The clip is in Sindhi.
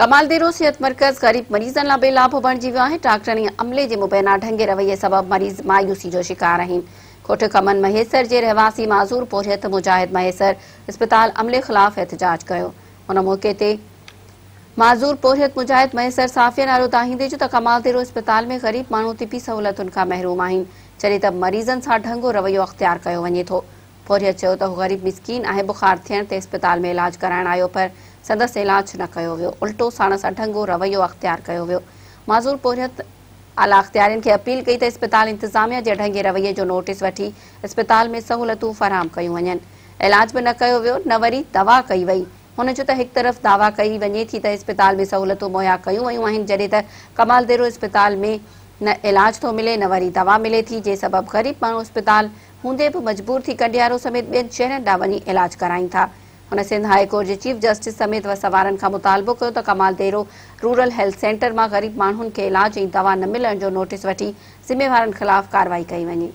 ڪمالديرو صحت مرڪز غريب مريضن لا بي لاڀو بڻجي ويو آهي، ڊاڪٽرن ۽ عملي جي مبينا ڍنگي رويي سبب مريض مايوسي جو شڪار آهن. ڪوٺ ڪمن مهيسر جي رهواسي معذور پورهيت مجاهد مهيسر اسپتال عملي خلاف احتجاج ڪيو. ان موقعي تي معذور پورهيت مجاهد مهيسر صحافين آڏو دانهيندي چيو ته ڪمالديرو اسپتال ۾ غريب ماڻهو طبي سهولتن کان محروم آهن، جڏهن ته مريضن سان ڍنگو رويو اختيار ڪيو وڃي ٿو. پورهيت چيو ته هو غريب مسڪين آهي، بخار ٿيڻ تي اسپتال ۾ علاج ڪرائڻ آيو پر سندس علاج نه ڪيو ويو، الٽو ساڻس اڍنگو رويو اختيار ڪيو ويو. معذور پورهيت اعليٰ اختيارين کي اپيل ڪئي ته اسپتال انتظاميا جي اڍنگي رويي جو نوٽيس وٺي اسپتال ۾ سهولتون فراهم ڪيون وڃن. علاج به نه ڪيو ويو نه وري دوا ڪئي وئي. هن چيو ته هڪ طرف دعويٰ ڪئي وڃي ٿي ته اسپتال ۾ سهولتون مهيا ڪيون ويون آهن جڏهن ته ڪمالديرو اسپتال ۾ نه علاج ٿو ملي نه وري دوا ملي ٿي جنهن سبب غريب ماڻهو اسپتال هوندي به مجبور ٿي ڪنڊيارو سميت ٻين شهرن ڏانهن وڃي علاج ڪرائين ٿا. هن سنڌ هاء ڪورٽ جي چيف جسٽس سميت وس وارن کان مطالبو ڪيو ته ڪمال ديرو رورل هيلٿ سينٽر مان غريب ماڻهن کي علاج ۽ دوا نه ملڻ جو نوٽيس وٺي ذميوارن خلاف ڪارروائي ڪئي وڃي.